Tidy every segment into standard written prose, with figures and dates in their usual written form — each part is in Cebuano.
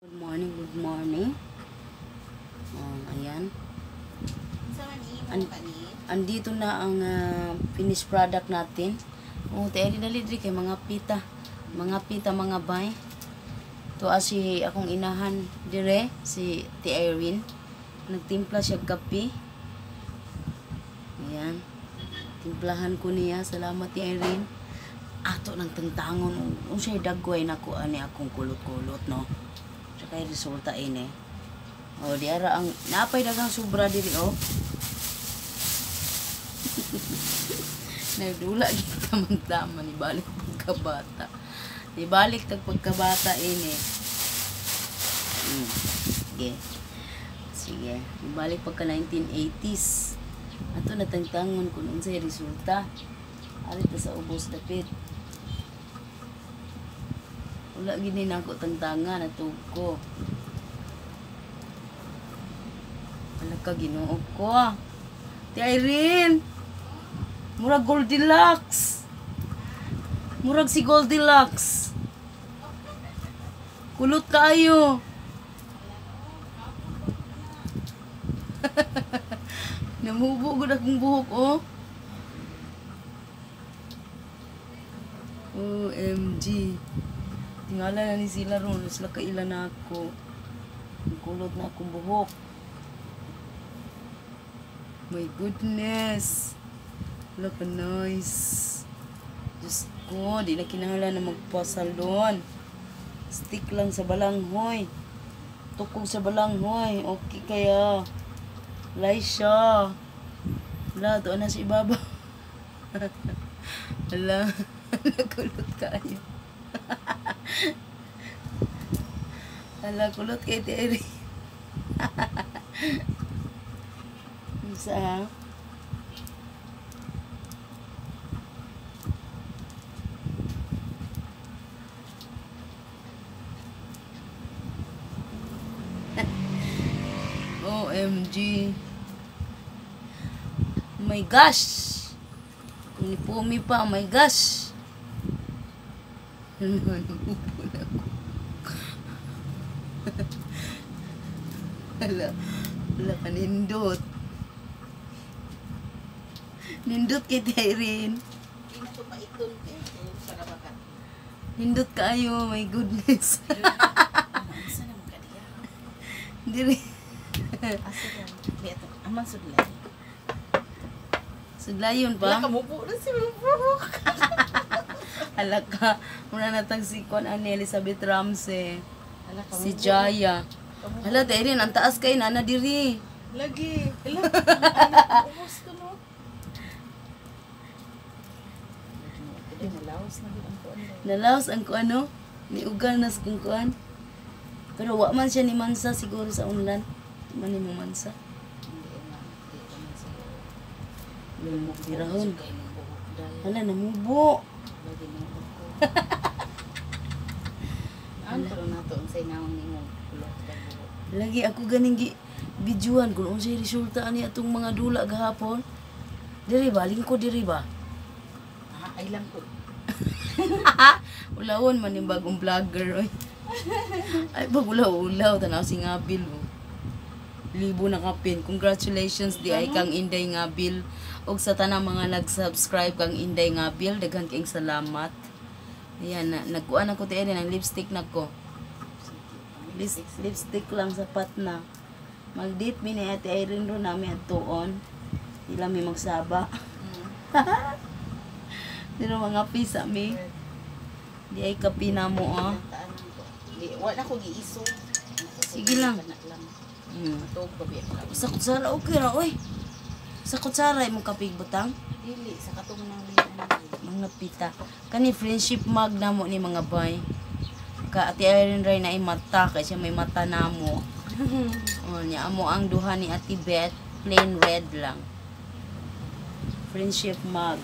Good morning, good morning. Oh, ayan. Andito na ang finished product natin. Oh, tayo dali diri kay mga pita. Mga pita, mga bay. To si akong inahan dire, si Ti Irene. Nagtimpla siya kape. Ayan. Timplahan ko niya. Salamat, Ti Irene. Ato nang tangtangon. Unsay dagway nako ani akong kulot-kulot, no? Sa kay resulta ini. Oh, di ara ang napay daghang sobra diri, oh. Nagdula gid tamang-tama ni balik pagkabata. Ni balik tag pagkabata ini. Sige. Sige, ibalik pagka 1980s. Ato natangtangon kung unsay resulta. Ari ta sa ubos dapit. Wala gini na ako tangtangan atug ko. Wala ka, Ginoo ko. Ti Irene. Murag Goldilocks. Murag si Goldilocks. Kulot kaayo. Namubo gud akong buhok, oh. OMG. Tingala na ni sila ron. Sila kaila na ako. Ang kulot na akong buhok. My goodness. Look, nice. Diyos ko, di na kinahanglan na magpasalon. Stick lang sa balanghoy. Tukog sa balanghoy. Okay kaya. Laisha. Wala, doon na si ibaba. Wala. Kulot kayo. Hala, kulot kay Terry. Sa OMG. My gosh. Kung nipumi pa, oh my gosh. Nanubo na ako. Hala, wala ka nindot. Nindot kay Irene. Nindot kaayo, my goodness. Diri. Aman sudlay. Sudlayon pa? Wala ka mubo na si buhok. Hala ka. Muna natag si Kwan ani Elizabeth Ramsey. Si Jaya. Hala, Irene, ang taas kay nana diri. Lagi. Hala, ubos ko no. Nalaos na ang kuan. Nalaos ang kuan, no? Niugal na sa kung kuan. Pero wa man siya ni mansa siguro sa unlan. Di man ni mo mansa. Hindi man. Dirahon. Hala, namubo. Lagi mo ko. Ano pero nato ang say naong nimo kulot ka buhok. Lagi ako ganing gi bidyuhan kung unsay resulta ani atong mga dula gahapon. Diri ba? Lingkod diri ba? Ah, ay lang ko. Ulawon man yung bagong vlogger oy. Ay pag ulaw-ulaw tanaw si Ngabil oh. Libo na kapin. Congratulations di ay kang Inday Ngabil ug sa tanang mga nag-subscribe kang Inday Ngabil, daghan kaayong salamat. Ayan na, nagkuan ako tiyan ng lipstick nako. Lipstick lang sapat na. Mag-date mi ni Ate Irene ro nami at tuon. Di lang mi magsaba. Pero mga pisa mi. Di ay kape na mo, ah. Di wa na ko giiso. Sige lang. Sa kutsara, okay ra, oy. Sa kutsara, imong kape butang. Dili, sa katong nang mga pita. Kani friendship mug namo ni mga bay. Ka Ate Irene ray na mata kay siya may mata namo. Oh, niya amo ang duha ni Ate Beth, plain red lang. Friendship mug.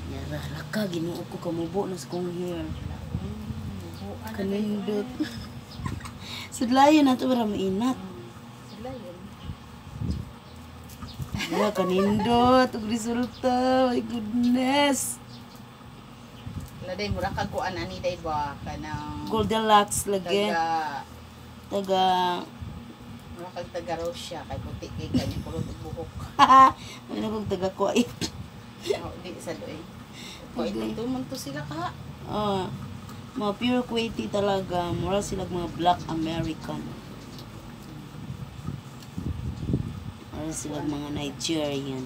Yara, laka Ginoo ko kamubo na sa kong hair. Kanindot. Sudlayon na to para mainat. Sudlayon. Wala, kanindot. Ug resulta. My goodness. Wala day, mura kag kuan ani day ba kanang Goldilocks lagi. Taga Taga mura kag taga Russia kay puti kay kanya kulot ug buhok. Ano kong taga Kuwait. Oh, di sa doy. Kuwait to man to sila ka. Ah, mga pure Kuwaiti talaga. Mura sila mga Black American. Mura sila mga Nigerian.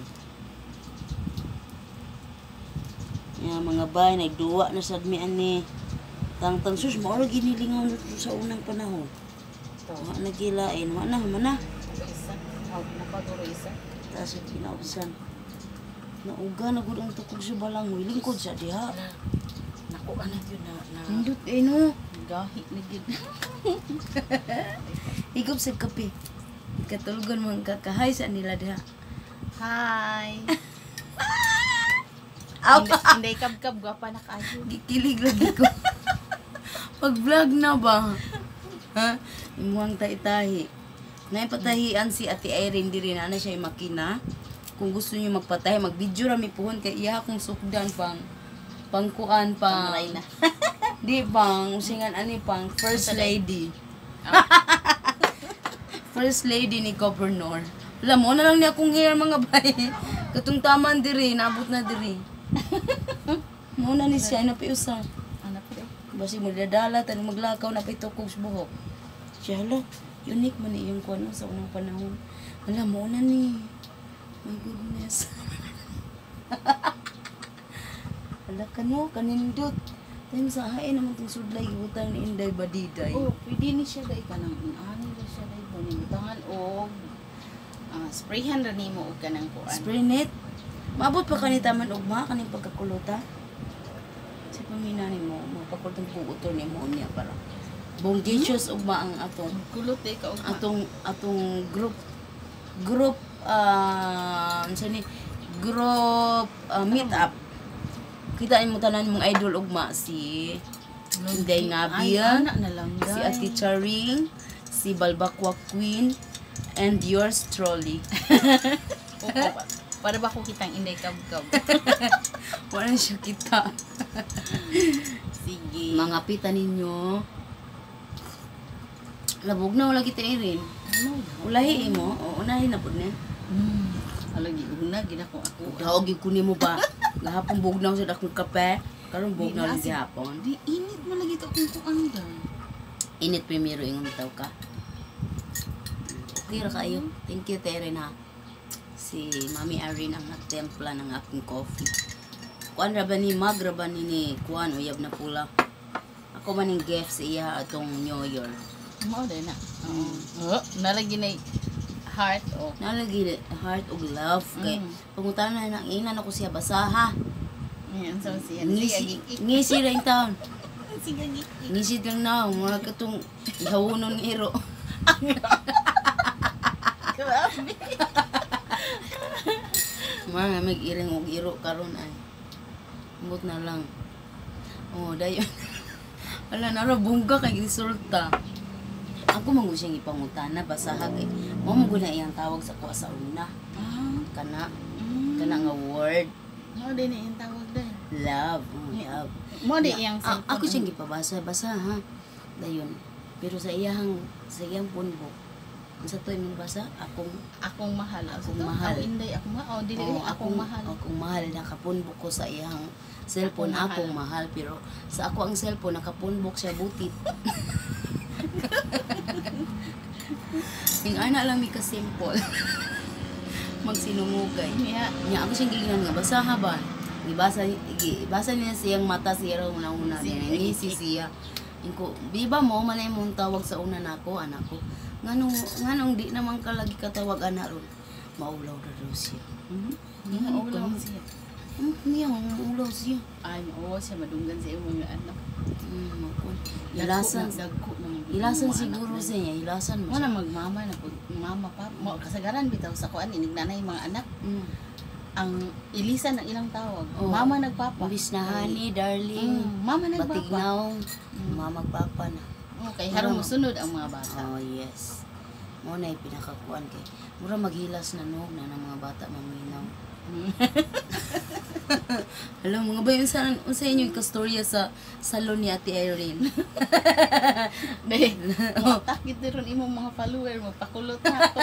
Ya, mga bay, nagduwa na sad mi ani. Tangtang sus, mao ra ginilingaw na to sa unang panahon. To. Wa na gilain, wa na, mana. Isa. Oh, nakaduro isa. Taas ang kinausan. Nauga na gud ang tukog sa balanghoy. Lingkod sa diha. Naku, ano yun na Nindot eh no. gahi na gid. Higop sa kape. Katulgon mga kakahay sa nila diha. Hi. Aw! Hindi kabkab gwapa na kaayo. Gikilig lagi ko. Pag-vlog na ba? Ha? Imuhang tahi-tahi. Naipatahian si Ate Irene diri na ana siya yung makina. Kung gusto niyo magpatahi, mag-video ra mi puhon kay iya akong sukdan pang pangkuan pang Pangray na. Di pang usingan ani pang first lady. First lady ni Governor. Alam mo na lang niya akong hair, mga bay. Katong taman diri, naabot na diri. Mo na ni siya napiusa. Ano pa eh? Basi mo dadala tan maglakaw na pitukog sa buhok. Siya hala, unique man iyong kuno sa unang panahon. Hala mo na ni. My goodness. Hala ka no, kanindot. Time sa hain naman tong sudlay gibutang ni Inday Badiday. Oh, pwede ni siya day kanang inani ra siya day ba ni butangan og sprayhan ra nimo og kanang kuan. Spray net. Maabot pa kani taman ugma kaning pagkakuluta. Sa pamina nimo, mapakultong puutol nimo niya para bonggicious ugma ang atong Kulot eh ka ugma. atong atong group group unsa ni group meet up. Kita mo tanan mong idol ugma si Inday Ay, Ngabil, ana na lang si day. Ate Charing, si Balbakwa Queen, and yours truly. Oo, para ba ko kitang Inday kabkab? Wala siya kita. Sige. Mga pita ninyo. Labog na wala kita Irene. Ano? Ulahi mo, o unahin na pud ni. Alagi una gina ko ako. Daog gyud ko nimo ba? Gahapon bugnaw sa akong kape. Karon bugnaw Di na, ni gihapon. Di init man lagi to akong kuan day. Init primero ingon taw ka. Okay ra kayo. Thank you Teren ha. Si Mami Irene ang nagtempla ng akong coffee. Kuan ra ba ni mag ra ba ni kuan uyab na pula. Ako man ning gift sa iya atong New Year. Mao day na. Oo. Oh, nalagi na heart oh. Nalagi heart ug love kay pangutana nang ingnan ako siya basaha. Ayan sa siya. Ngisi ngisi ra in town. Sige gigi. Ngisi lang na mura katong ihawunon ng iro. Grabe. Mara mag-iring og iro karon ay. Ambot na lang. Oh, dayon. Wala na ra bungga kay resulta. Ako man gud siyang ipangutana basaha kay mo man gud na iyang tawag sa kuha sa una. Ah, Kana kana nga word Mao day na iyang tawag day. love, oh, love. Mao day iyang Ah, cellphone. ako siyang gipabasa basa ha. Dayon. Pero sa iyang phone book, unsa to imong basa? Akong Akong mahal. Akong mahal. Ang Inday akong mahal. Oh, dili Oo, akong mahal. Akong mahal nakapunbok ko sa iyang cellphone Akong akong mahal. Pero sa ako ang cellphone nakapunbok siya butit. Ing ana lang mi ka simple. Magsinungugay. Yeah. Nya ako siyang giingnan nga basaha ba. Gibasa gibasa niya siyang mata siya raw una-una Sige. niya. Ngisi siya. Ingko, biba mo man imong tawag sa una nako anak ko. Nganong nganong di naman ka lagi katawag anak ron. Maulaw na daw siya. Maulaw siya. Niya, maulaw siya. Ay, oo siya madunggan sa imong anak. Makon. Ilasan, Dagko na mga ilasan anak siguro na. siya, ilasan mo Mo siya. na magmama na pag mama pa. Mo kasagaran bitaw sa kuan inig nanay mga anak ang ilisan ang ilang tawag. Oo. Mama nagpapa. Imbis na honey, darling, Mama nagpapa. batignaw, mama papa na. Okay, harong mosunod ang mga bata. Oh, yes. Mo na yung pinakakuan kay. Mura maghilas na no na ng mga bata maminaw. Alam mga ba yun sa, unsa inyo kastorya sa salon ni Ate Irene? Be, mo gid ron imong mga follower mo pakulot na ako.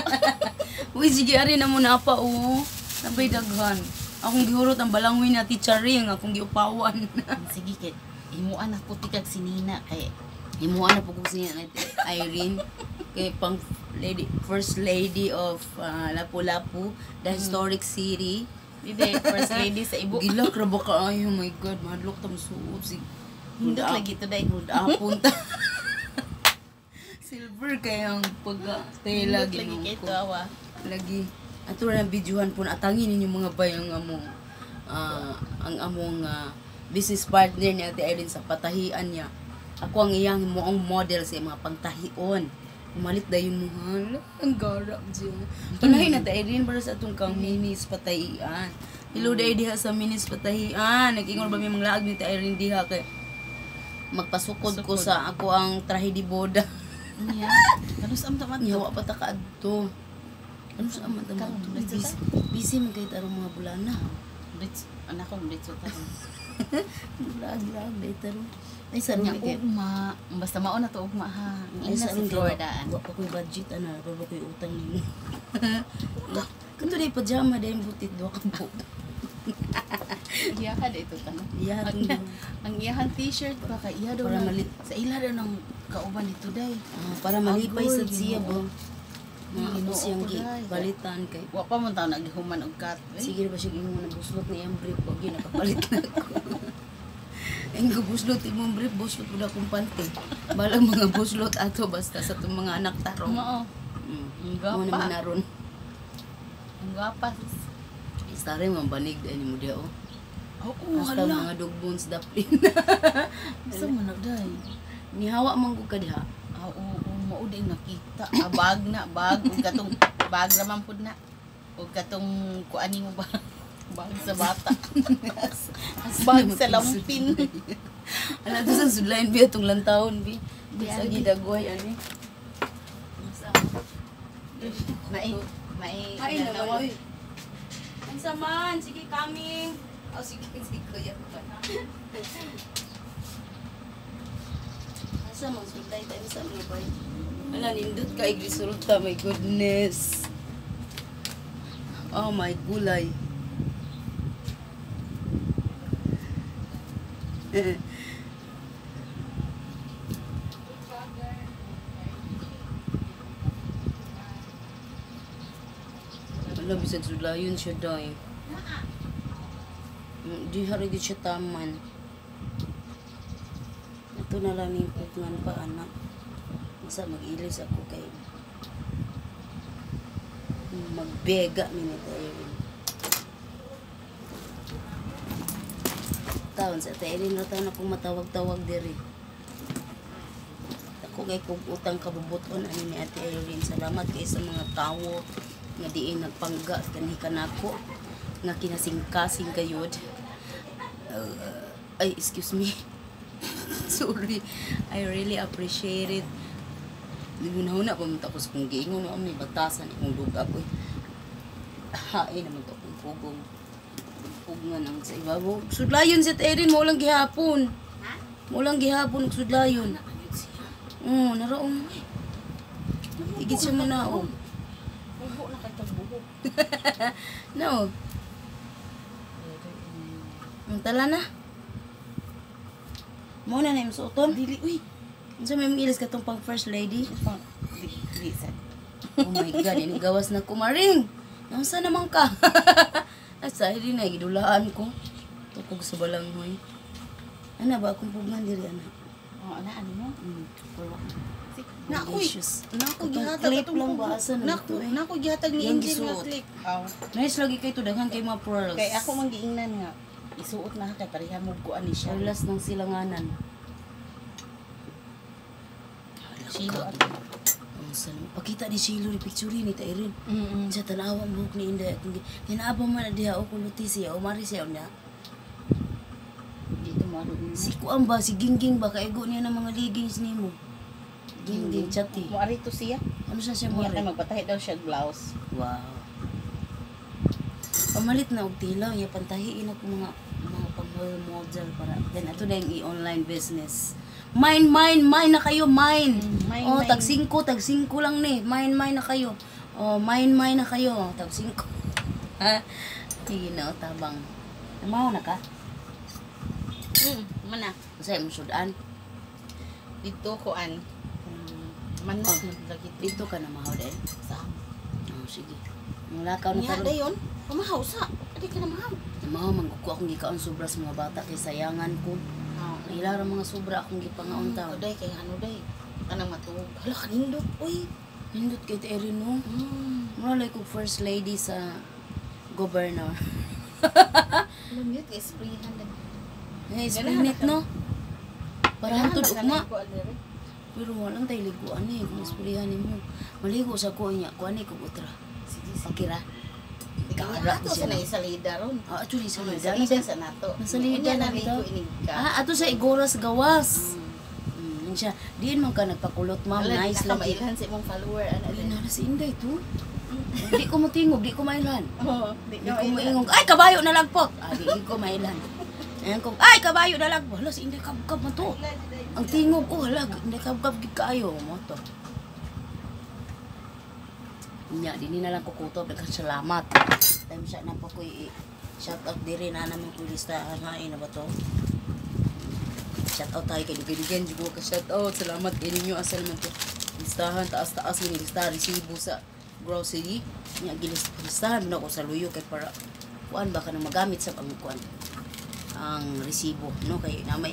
Uy, sige, ari na mo na pa, oh. Nabay daghan. Akong gihurot ang balanghoy ni Ate Charing, akong giupawan. Sige kay himuan ako tikag sinina kay Himuan na po kung siya ni Ate Irene. Kay pang lady, first lady of Lapu-Lapu, the historic city. Dide, first lady sa ibo. Gilak ra ba ka? Ay, oh my God, mahadlok ta musuot. Sig Hindot lagi to day. Apon ta. Silver kay ang pagka tela Hindot lagi kay Ginoo ko. to awa. Lagi. Ato ra videohan po na atangin ninyo mga bay ang among ang among business partner ni Ate Irene sa patahian niya. Ako ang iyang mo ang model sa mga pangtahion. Umalit dayon mo ha. Ang gara diya. Panahin na Ate Irene para sa atong kang minis patahian. Hello day diha sa minis patahian. Nag-ingon ba mi mga laag ni Ate Irene diha kay magpasukod ko sa ako ang trahe di boda. Niya. Kanus am ta man Niya wa pa ta kaadto. Ano sa man ta Karon, man? diretso Busy, busy man kay tarong mga bulana. Ritz, anak ko ritz ta. Lag lag day tarong. Ay sa Nya ron kay. ugma, basta mao na to ugma ha. Ay Ina sa si ron kay Florida. wa pa ko'y budget ana, wa pa ko'y utang nimo. Kanto day pajama day butit duha ka buok. Iya ka dito ta. Iya Ang, tong duha. ang iyahan t-shirt ba kay iya daw Para na, sa ila daw ng kauban dito day. Ah, para malipay Agoy, sad siya ba. Ginoo. Mga ako Ginoo siyang ko, day. balitan kay Wa pa man taw naghuman og cut. Eh. Sige ba siya ingon na buslot na iyang brief wag yun nakapalit na ako. Ang buslot imong brief buslot pud akong panty. Balag mga buslot ato basta sa itong mga anak tarong. Mao. Mm. Ang Mo gwapa. naman naron. Ang gwapa. Istare man banig dai nimo dia oh. Oo, Hasta hala. mga dog bones daplin. Asa man na day? Nihawa man gud ka diha. Ah, oo, mao day nakita. Ah, bag na, bag ug katong bag ra man pud na. Ug katong kuan nimo ba? Bag sa bata. Bag sa lampin. Ala to sa sudlayan bi atong lantawon bi. Di, Sa ano, bi? gidagway ani. Nai, nai. Ay naman oy. Unsa man, sige coming. Oh, sige, sige kuya. Asa man sudlay tayo sa mga bay. Ala nindot ka igrisulta, my goodness. Oh my gulay. Ala bisag sudlayon siya day. Di hari gid siya taman. Ito na lang yung pugngan pa anak. Masa mag-ilis ako kay magbega mi ni Irene. Taon sa Irene na taon akong matawag-tawag diri. Ako kay kog utang kabubuton ani ni Ate Irene. Salamat kay sa mga tawo nga diin nagpangga kanhi kanako nga kinasingkasing kayod. Ay, excuse me. Sorry. I really appreciate it. Nagunahuna pa man ako sa kong giingon no may batasan akong duga ko. Hain naman to akong pugong. Pugngan ang sa ibabaw. Sudlayon si Ate Erin mo lang gihapon. Mo lang gihapon og sudlayon. Oo, naraong. Higit siya mo na oh. Buho na kay tagbuhok. No. Ang tala na. Mo na na yung suoton. Dili uy. Unsa may mong ilis katong pang first lady? Pang di, di sad. Oh my God, ini gawas na kumaring. Naunsa naman ka? At sa hindi na gidulaan ko. Tukog sa balanghoy. Ana ba akong pugman diri ana? Oh, ana ano mo? Wala. Na uy. Delicious. Nako Katong gihatag clip atong lang pugo. ba? Asa na Nako, ito, eh? nako gihatag ni Yang Angel nga gisuot. clip. Aw. Nice lagi kay to daghan kay mga pearls. Kay ako man giingnan nga isuot na kay pareha mo kuan ni siya. Perlas ng silanganan. Shilo at Ang salam. Pakita ni Shilo ni picture ni ta Irene. Mm. Sa tanawa ang buhok ni Inday. Kung Tinaaba man na diha o kuluti siya o mari siya niya. Dito mo ano. Si kuan ba si Gingging ba kaigo niya ng mga leggings nimo. Gingging chati. Mo ari to siya. Ano siya siya mo Niya kay magpatahi daw siya og blouse. Wow. Pamalit na og tilaw nya, pantahiin ako mga pang model para then ato na yung i-online business. Mine, mine, mine na kayo, mine. Mine, oh, mine. Tag 5 lang ni. Mine, mine na kayo. Oh, mine, mine na kayo. Tag 5. Ha? Sige na, oh, tabang. Namaw na ka? Mana. Kasi mo sudan. Dito kuan. Manok oh, lagi. Dito ka na mahaw din. Sa. Oh, sige. Ang lakaw na Nya karon. dayon. Pamahaw sa. Adi ka na mahaw. Namahaw man ko akong gikaon sobra sa mga bata kay sayangan ko. Oh. Ilara mga sobra akong gipangaon taw. Day kay ano day. Kanang matuog. Hala, kanindot oy. Nindot kay Erin, no. Mura like kog first lady sa governor. Lumit kay sprayhan lagi. Eh, sprinit, no? Para hantod ugma. Pero walang tayo liguan eh. Kung isprihan mo. Maligo sa ko niya. Kuan eh kog utra. Sige, sige. Okay ra. Sige, Kaara ato ko sa siya. na isalida ron. Ah, actually sa Oh, lida. salida sa nato. Nasalida Unya na na bitaw. ligo inig ka. Ah, ato sa Igoras Gawas. Yun siya. Diin man ka nagpakulot, ma'am. Wala, Nice di na ka lagi. mailhan sa imong follower ana Ay, din. nara si Inday to. Di ko matingog, di ko mailhan. Oo, di Di ka ko mailhan. maingog. Ay, kabayo na lagpot. Ah, di ko mailhan. Ayan ko, ay, kabayo na lagpot. Hala, si Inday kabkab man to. Ang tingog ko, hala, Inday kabkab gid kaayo. Mo to. Nya, di ni na lang kukutob. Daghang salamat. Time siya na pa ko shout out diri na naman ko listahan. Hain na ba to? Shout out tayo kay Dugan Dugan ka shout out. Salamat kay ninyo, asa naman to. Listahan taas-taas ni listahan resibo sa grocery. Nya gilistahan mo na ko sa luyo kay para kuan ba ka na magamit sa pangkuan ang resibo, no, kay na may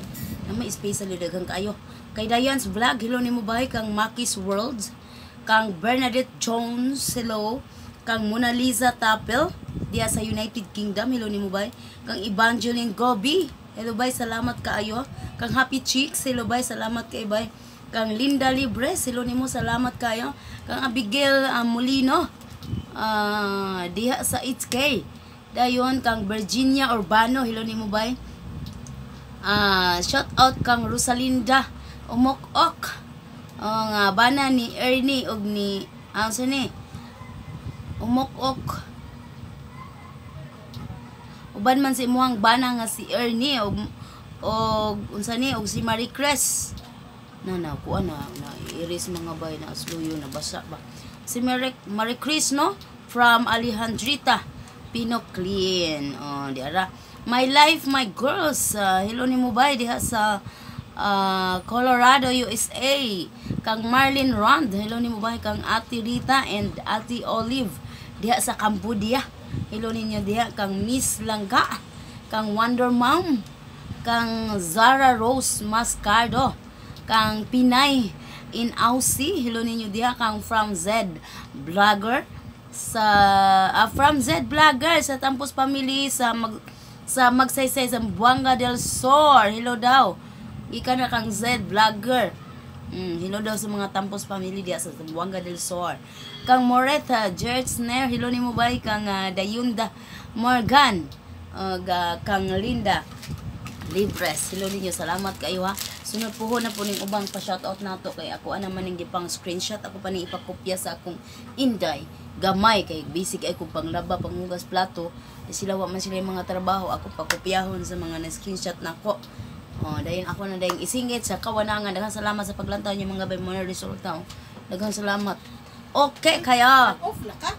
space sa daghang kaayo. Kay Diane's Vlog, hello nimo bay. Kang Makis Worlds, kang Bernadette Jones, hello. Kang Mona Lisa Tapel diya sa United Kingdom, hello nimo bay. Kang Evangeline Gobi, hello bay, salamat kaayo. Kang Happy Chicks, hello bay, salamat kay bay. Kang Linda Libres, hello nimo, salamat kayo. Kang Abigail Molino, diha sa HK. Dayon kang Virginia Urbano, hello nimo bay. Shout out kang Rosalinda Umok-ok. Ang bana ni Ernie og ni ang sa ni Umok-ok. Uban man si imuhang bana nga si Ernie og unsa ni og si Marie Cres. Na na kuan na na iris mga bay na asluyo na basa ba. Si Marie Marie Chris, no, from Alejandrita Pinoclean. Oh, di ara. My Life, My Girls. Hello nimo bay diha sa Colorado, USA. Kang Marlene Rond, hello nimo bay. Kang Ate Rita and Ate Olive diha sa Cambodia. Hello ninyo diha. Kang Miss Langga, kang Wonder Mom, kang Zara Rose Mascardo, kang Pinay in Aussie, hello ninyo diha. Kang From Z Vlogger sa From Z Vlogger sa Tampos Family sa Magsaysay sa Buanga del Sur. Hello daw. Ika na kang Z Vlogger. Hello daw sa mga Tampos family diya sa Zamboanga del Sur. Kang Moretha Jertzner, hello nimo bay. Kang Dayunda Morgan, ug kang Linda Libres. Hello ninyo, salamat kayo ha. Sunod po na po ning ubang pa shoutout nato kay ako ana man ning gipang screenshot, ako pa ning ipakopya sa akong Inday gamay kay busy kay akong panglaba, panghugas plato. Eh, sila wa man sila yung mga trabaho, ako pakopyahon sa mga na screenshot nako. Oh, dayon ako na dayong isingit sa kawanangan. Daghang salamat sa paglantaw niyo mga bay mo na resulta. Oh. Daghang salamat. Okay kaya. Off na ka?